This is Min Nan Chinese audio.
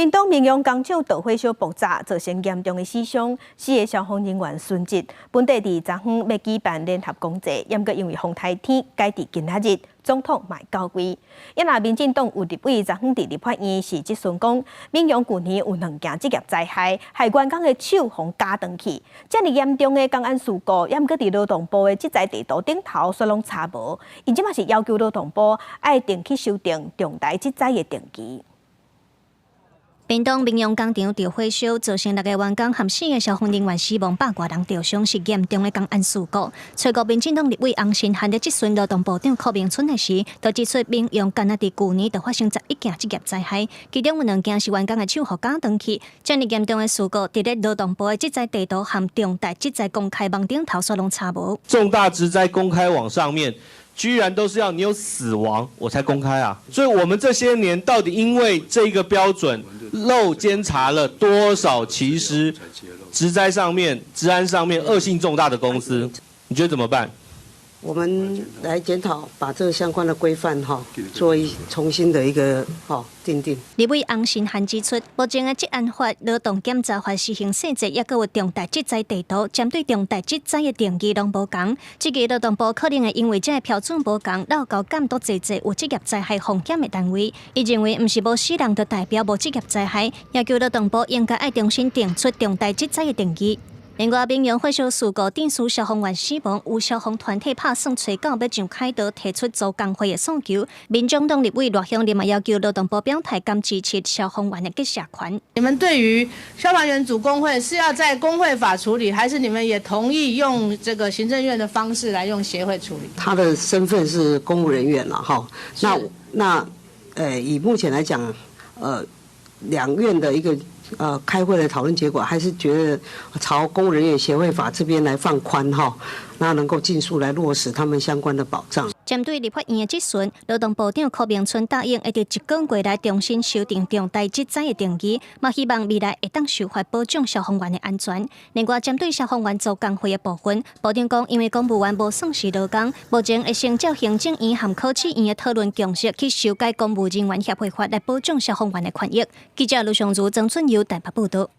屏東明陽工廠導火燒爆炸，造成嚴重的死傷，四个消防人員殉職。本地佇昨昏欲舉辦聯合公祭，毋過因為風颱天改佇今仔日，總統嘛到位。啊若民進黨有立委昨昏佇立法院是質詢講，明陽舊年有兩件職業災害，害員工的手予絞斷去，遮爾嚴重的工安事故，毋過佇勞動部的職災地圖頂頭煞攏查無，𪜶這馬是要求勞動部愛定期修訂重大職災的定義。屏東明陽工廠著火燒，造成六个員工和四个消防人員死亡，百外人著傷，是嚴重的工安事故。初五民進黨立委洪申翰佇質詢勞動部長柯銘春的時，就指出明陽干焦佇舊年就發生11件職業災害，其中有兩件是員工的手予絞斷去。遮爾嚴重的事故，佇咧勞動部的職災地圖和重大職災公開網頂頭，煞攏查無。重大職災公開網上面，居然都是要你有死亡我才公開啊！所以我們這些年到底因為這個標準漏監察了多少？其實職災上面、職安上面惡性重大的公司，你覺得怎麼辦？我們來檢討，把這個相關的規範哈做一重新的一個哈訂定。立委洪申翰指出，目前的職安法、勞動檢查法施行細則，抑閣有重大職災地圖，針對重大職災的定義攏無仝。這個勞動部可能會因為這個標準無仝，漏交監督濟濟有職業災害風險的單位。伊認為，毋是無死人就代表無職業災害，要求勞動部應該愛重新定出重大職災的定義。另外，明陽火燒事故，電視消防員死亡，有消防團體拍算揣九欲上凱道提出組工會的訴求。民眾黨立委賴香伶嘛要求勞動部表態，敢支持消防員的結社權。你們對於消防員組工會是要在工會法處理，還是你們也同意用這個行政院的方式來用協會處理？他的身份是公務人員了，哈。那以目前來講，兩院的一個開會的討論結果，還是覺得朝公務人員協會法這邊來放寬哈，那能夠盡速來落實他們相關的保障。針對立法院的質詢，勞動部長柯銘春答應會佇一個月內重新修訂重大職災的定義，嘛希望未來會當修法保障消防員的安全。另外，針對消防員組工會的部分，部長講，因為公務員無算是勞工，目前會先照行政院和考試院的討論共識去修改公務人員協會法來保障消防員的權益。記者盧尚如、曾春友台北報道。